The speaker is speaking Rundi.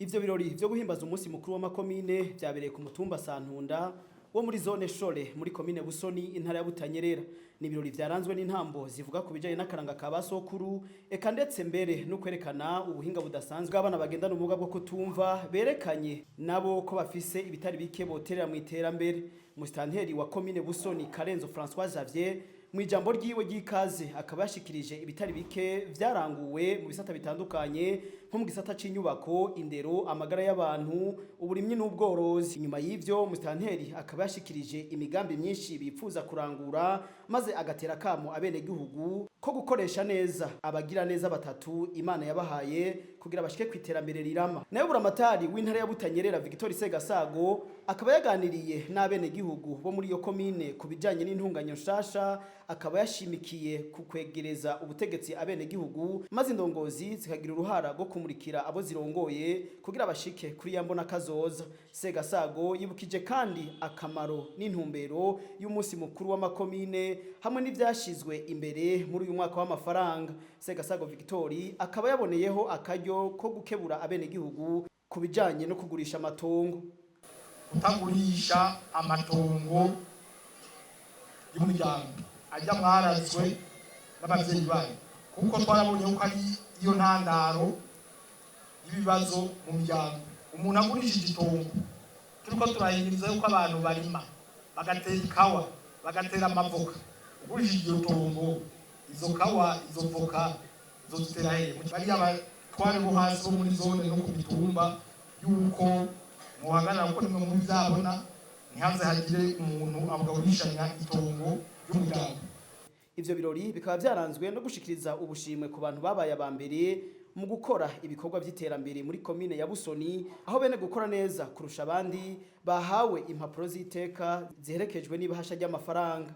Ivyo birori vyo guhimbaza umunsi mukuru w'amakomine vyabereye ku mutumba Santunda wo muri zone Shore muri komine Busoni, intara ya Butanyerera. Ni ibirori vyaranzwe n'intambo zivuga ku bijanye n'akaranga ka basokuru, eka ndetse mbere no kwerekana ubuhinga budasanzwe bw'abana bagendana ubumuga bwo kutumva, berekanye nabo ko bafise ibitari bike boterera mu iterambere. Musitanteri wa komine Busoni, Karenzo François Xavier, mu ijambo ryiwe ry'ikaze akaba yashikirije ibitari bike vyaranguwe mu bisata bitandukanye, nko mu gisata c'inyubako, indero, amagara y'abantu, uburimyi n'ubworozi. Inyuma y'ivyo, musitanteri akaba yashikirije imigambi myinshi bipfuza kurangura, maze agatera kamo abenegihugu ko gukoresha neza abagira neza batatu Imana yabahaye kugira bashike ku iterambere rirama. Nayo buramatari w'intara ya Butanyerera, Victor Segasago, akaba yaganiriye n'abenegihugu bo muri iyo komine ku bijanye n'intunganyo nshasha. Akaba yashimikiye ku kwegereza ubutegetsi abenegihugu, maze indongozi zikagira uruhara rwo kumurikira abo zirongoye kugira bashike kuri ya mbona kazoza. Segasago yibukije kandi akamaro n'intumbero y'umunsi mukuru w'amakomine hamwe n'ivyashizwe imbere muri uyu mwaka w'amafaranga. Segasago Victor akaba yaboneyeho akaryo ko gukebura abenegihugu ku bijanye no kugurisha amatongo. Kutagurisha amatongo y'umuryango ajya mwarazwe n'abavyeyi banyu, kuko twarabonye ko ari iyo ntandaro y'ibibazo mu miryango. Umuntu agurishije itongo, turiko turahimiriza yuko abantu barima, bagatera ikawa, bagatera amavoka. Ugurishije iryo tongo, izo kawa, izo voka zozitera hehe? Bariya batware bo hasi bo muri zone no ku mitumba, yuko muhagarara, kuko nimwe mu byabona, ntihaze hagire umuntu abugabishanya itongo ry'umuryango. Ivyo birori bikaba vyaranzwe no gushikiriza ubushimwe ku bantu babaye aba mbere mu gukora ibikorwa vy'iterambere muri komine ya Busoni, aho bene gukora neza kurusha abandi bahawe impapuro z'iteka ziherekejwe n'ibahasha ry'amafaranga.